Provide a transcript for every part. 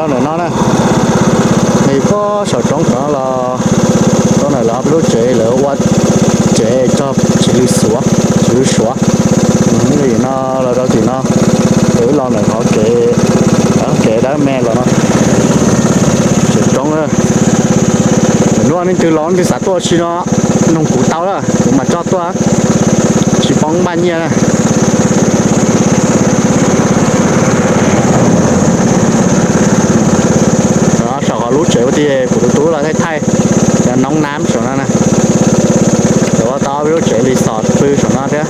Ntawm no na, nws puag saum roob tom no los rau ntawm lawv ob peb lub tsev, lawv ua tsev tso tsis lwj suav, tsis lwj suav. Nim no los rau tim no, wb los ntawm qhov kev, kev dawb me los no, tsev roob. Hnub no leej twg los leej twg xav tuaj ua si no, nug kuv tau lawm, kuv mam coj tuaj, tsis poob npaj nyiaj na. Saum qhov lub tsev ua tij kuv tus tub los thaij thaij, cov noob nab saum no na. Cov ua tau ob peb lub tsev resort pw saum no thiab.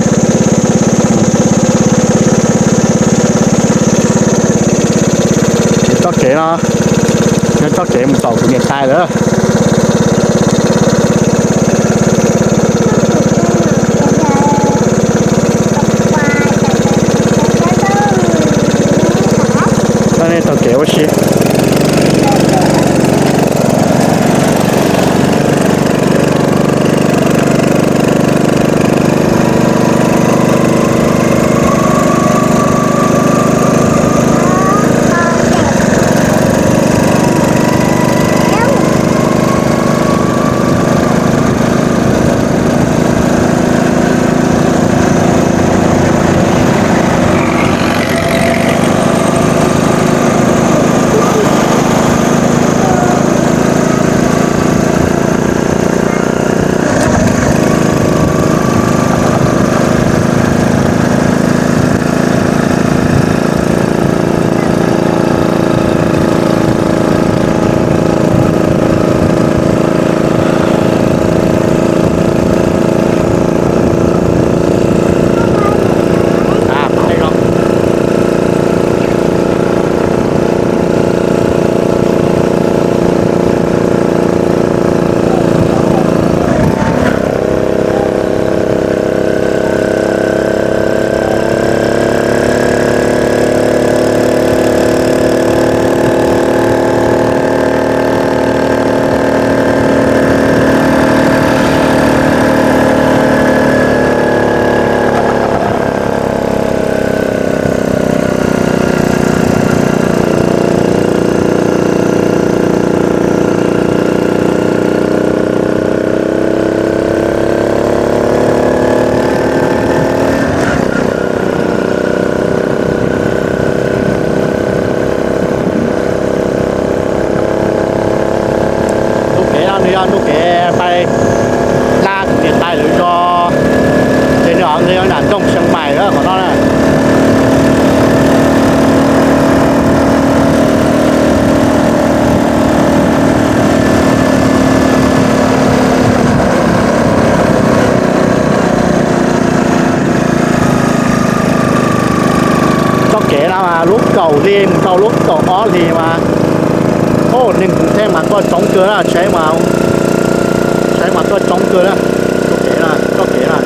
Txoj kev no, nyob txoj kev mus tom kuv niam tais lawm. Txoj nej txoj kev ua si. Ntu kev no nws yog ntu kev pais hla kuv niam tais lawv zos, ces nws nram nroog Xeev Maim lawm qhov no na. Txoj kev no mas lub kaum hli mus rau lub kaum ob hlis mas, o, neeg kuv thiaj mas tuaj coob kawg na, saib mas, saib mas tuaj coob kawg na. Txoj kev no, txoj kev no.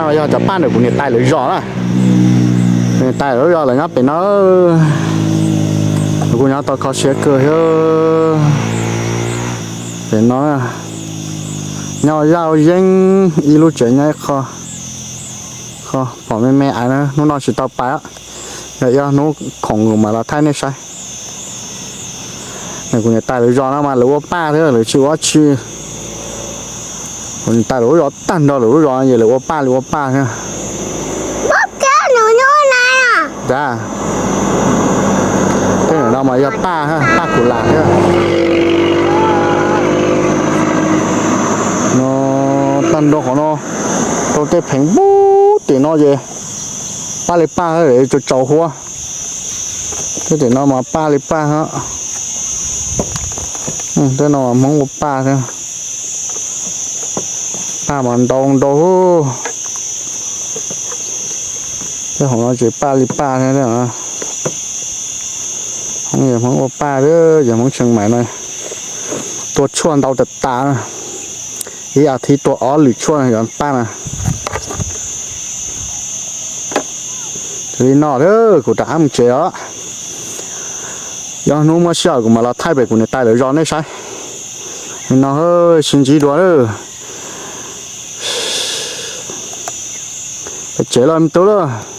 Yog cov paj ntawm kuv niam tais lawv zos na. Kuv niam tais lawv zos lawv nyob pem no. Kuv nyob tau kho siab kawg thiab. Pem no nyob zaj yeeb ib lub tsev nyob ib qho. Qho pom me me aiv na, hnub no tsis tau pais. Yog ib hnub khoom kuv mam los thaij nej saib. Kuv niam tais lawv zos no mas lawv ua paj thiab, lawv tsis ua dab tsi. Kuv niam tais lawv lub zos tag nrho lawv lub zos ces lawv ua paj li ua paj thiab. Tej no mas yog paj, paj kuv lam thiab. No tag nrho qhov no rau tej pheev pub tim no ces paj li paj, tsaus tsaus huab. Tej tim no mas paj li paj. Tej no mas Hmoob ua paj thiab. Paj mas ntau ntau. Tej hauv no ces paj li paj thiab. Hmoob ua paj, yog Hmoob Tsheej Maim no tua tshuaj ntau tas tas. Ib as thiv tua ob lwm tshuaj yog paj na. Li no, kuv rov qab mus tsev os. Yog hnub muaj sij hawm kuv mam los thaij pem kuv niam tais lawv zos nej saib. Li no, sib ntsib dua. Pem tsev los me tub lawm.